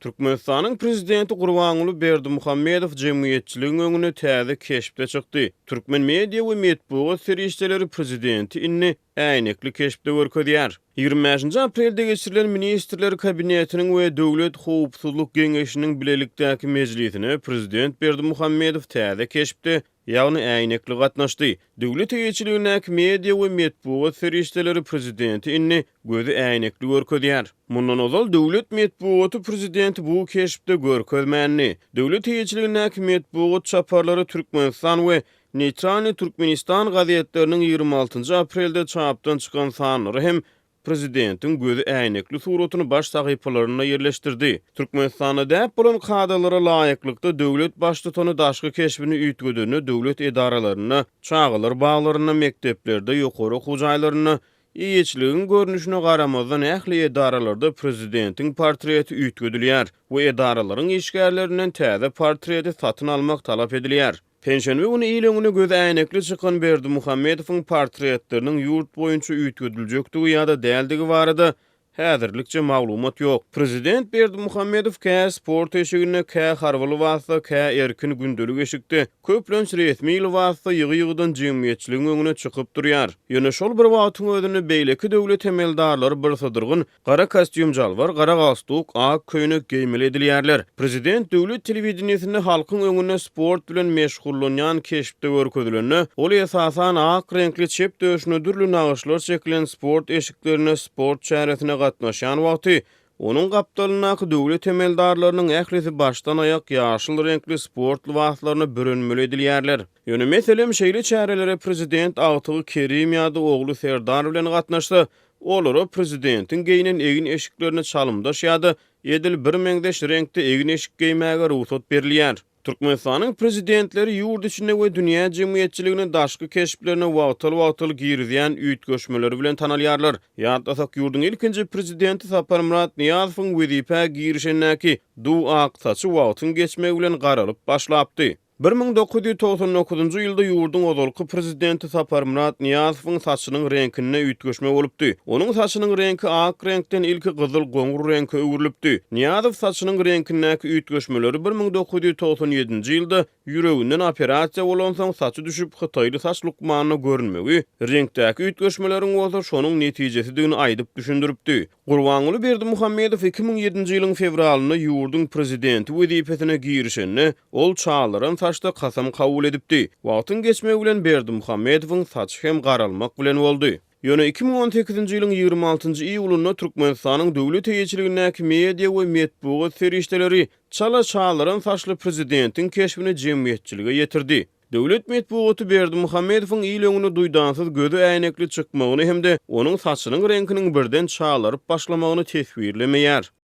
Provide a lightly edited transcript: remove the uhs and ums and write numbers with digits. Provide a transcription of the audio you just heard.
Türkmenistanyň Prezidenti Gurbanguly Berdimuhamedow jemgyýetçiligiň öňüne täze keşpde çykdy. Türkmen media we metbugat serişdeleri prezidenti indi äýnekli keşpde görkezýär. 25-nji aprelde geçirilen Ministrler Kabinetiniň we Döwlet howpsuzlyk geňeşiniň bilelikdäki mejlisine prezident Berdimuhamedow täze keşpde, ýagny äýnekli gatnaşdy. Döwlet eýeçiligindäki media we metbugat serişdeleri prezidenti indi gözi äýnekli görkezýär. Mundan ozal döwlet metbugaty prezidenti bu keşpde görkezmändi. Döwlet eýeçiligindäki metbugat çaparlary Türkmenistan we Neýtralnyý Türkmenistan gazetleriniň 26-njy aprelde çapdan çykan sanlary hem Prezidentiň gözi äýnekli suratyny baş sahypalarynda ýerleşdirdi. Türkmenistanda däp bolan kadalara laýyklykda, döwlet Baştutany daşky keşbini üýtgedende döwlet edaralarynda, çagalar baglarynda, mekdeplerde, ýokary okuw jaýlarynda, eýeçiligiň görnüşine garamazdan ähli edaralarda prezidentiň portreti üýtgedilýär we edaralaryň işgärlerinden täze portreti satyn almak talap edilýär. Penşenbe güni il öňüne gözi äýnekli çykan Berdimuhamedowyň portretleriniň ýurt boýunça üýtgediljekdigi ýa-da däldigi barada häzirlikçe maglumat ýok. Prezident Berdimuhamedow kä sport eşiginde, kä harby lybasda, kä erkin gündelik eşikde, köplenç resmi lybasda ýygy-ýygydan jemgyýetçiligiň öňüne çykyp durýar. Ýöne şol bir wagtyň özünde beýleki döwlet emeldarlary birsydyrgyn Gara kostýum-jalbar, gara galstuk, ak köýnek geýmeli edilýärler. Prezident döwlet telewideniýesinde halkyň öňünde sport bilen meşgullanýan keşpde görkezilende, ol esasan ak reňkli çep döşüne dürli nagyşlar çekilen sport eşiklerinde sport çäresine gatnaşýan wagty, onuň gapdalyndaky döwlet emeldarlarynyň ählisi başdan-aýak ýaşyl reňkli sport lybaslaryna bürenmeli edilýärler. Ýöne meselem, şeýle çärelere prezident agtygy Kerim ýa-da ogly Serdar bilen gatnaşsa, Olara prezidentiň geýnen egin-eşiklerine çalymdaş ýa-da edil birmeňzeş reňkde egin-eşik geýmäge rugsat berilýär. Türkmenistanyň prezidentleri ýurt içinde we dünýä jemgyýetçiligine daşky keşplerine wagtal-wagtal girizýän üýtgeşmeleri bilen tanalýarlar. Ýatlasak, ýurduň ilkinji prezidenti Saparmyrat Nyýazowyň wezipä girişendäki duw ak saçy wagtyň geçmegi bilen garalyp başlapdy. 1999-njy ýylda ýurduň ozalky prezidenti Saparmyrat Nyýazowyň saçynyň reňkinde üýtgeşme bolupdy. Onuň saçynyň reňki ak reňkden ilki gyzyl-goňur reňke öwrülipdi. Nyýazow saçynyň reňkindäki üýtgeşmeleri 1997-nji ýylda ýüreginden operasiýa bolansoň saçy düşüp hytaýly saç lukmanyna görünmegi, reňkdäki üýtgeşmeleriň bolsa şonuň netijesidigini aýdyp düşündiripdi. Gurbanguly Berdimuhamedow 2007-nji ýylyň fewralynda ýurduň prezidenti wezipesine girişende, ol çalaran saçda kasam kabul edipdi. Wagtyň geçmegi bilen Berdimuhamedowyň saçy hem garalmak bilen boldy. Ýöne 2018-nji ýylyň 26-njy iýulynda Türkmenistanyň döwlet eýeçiligindäki media we metbugat serişdeleri çala çalaran saçly prezidentiň keşbini jemgyýetçilige ýetirdi. Döwlet metbugaty Berdimuhamedowyň il öňüne duýdansyz gözi äýnekli çykmagyny hem-de onuň saçynyň reňkiniň birden çalaryp başlamagyny teswirlemeýär.